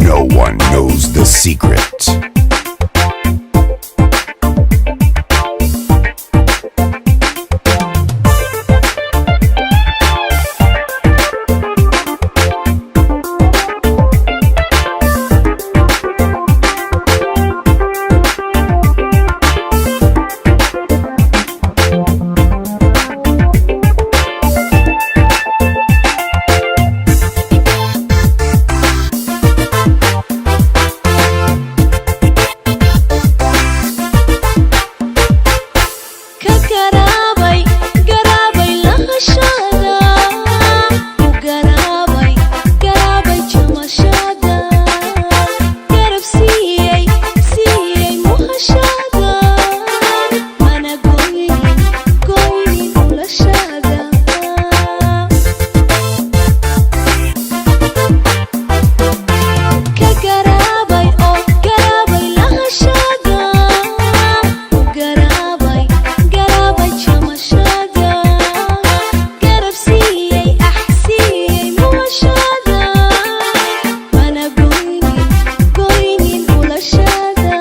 No one knows the secret. Ka garaabay, garaabay lahashada, u garaabay, garaabay jamashada, garab siiyey, siiyey muhashada, mana goynin, goynin ulashada. Ka garaabay oo garaabay lahashada, u garaabay, garaabay jamashada, garab siiyey, ah siiyey muhashada, mana goynin, goynin ulashada.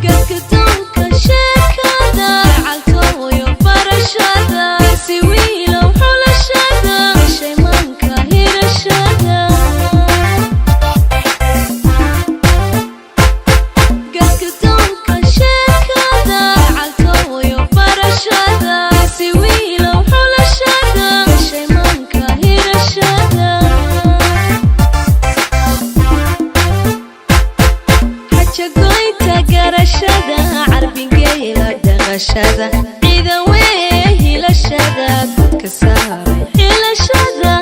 Gadgadoonka sheekada, gacaltooyo barashada, si wiilow xulashada, shaymaanka hirashada. Gadgadoonka sheekada, gacaltooyo barashada, si wiilow xulashada, shaymaanka hirashada. Xajagoynta garashada, carbingeela dhaqashada, ciidan wey hilashada, gudka saaray xilashada.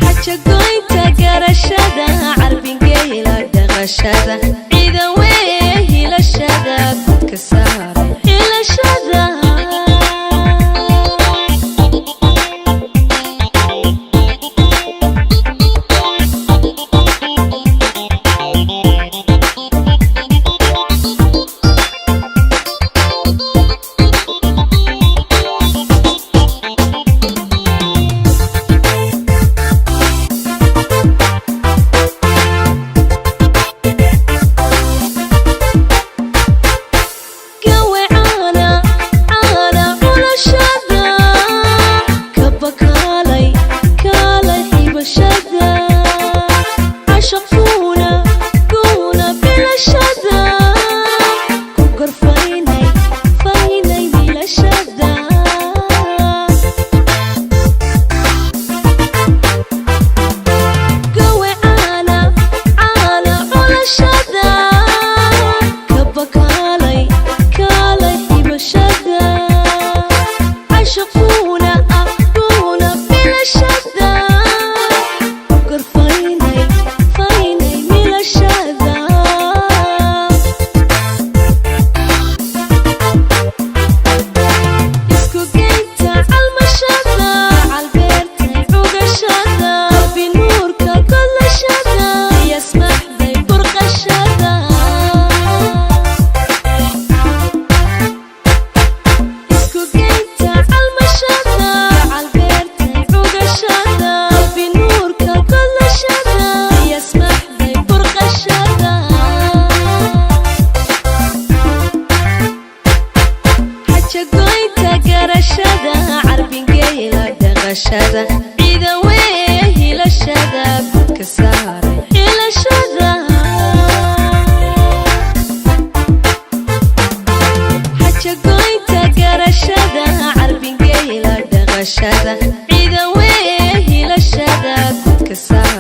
Xajagoynta garashada, carbingeela dhaqashada, ciidan wey hilashada, gudka saaray xilashada. Gawe caana, caana culashada, kaba kaalay, kaalay xibashada, cashaquuna, guuna bilashada, ku gorfaynay, faynay bilashada. Gawe caana, caana culashada, kaba kaalay, kaalay xibashada, cashaquuna, ah guuna bilashada, ku gorfaynay, faynay milashada. Isku geynta calmashada, calbeertay cugashada, binuurka kodlashada, yasmaxday burqashada. Isku geynta calmashada, calbeertay cugashada, binuurka kodlashada, yasmaxday burqashada. Xajagoynta garashada, carbingeela dhaqashada, ciidan wey hilashada, gudka saaray xilashada. Xajagoynta garashada, carbingeela dhaqashada, ciidan wey hilashada, gudka saaray.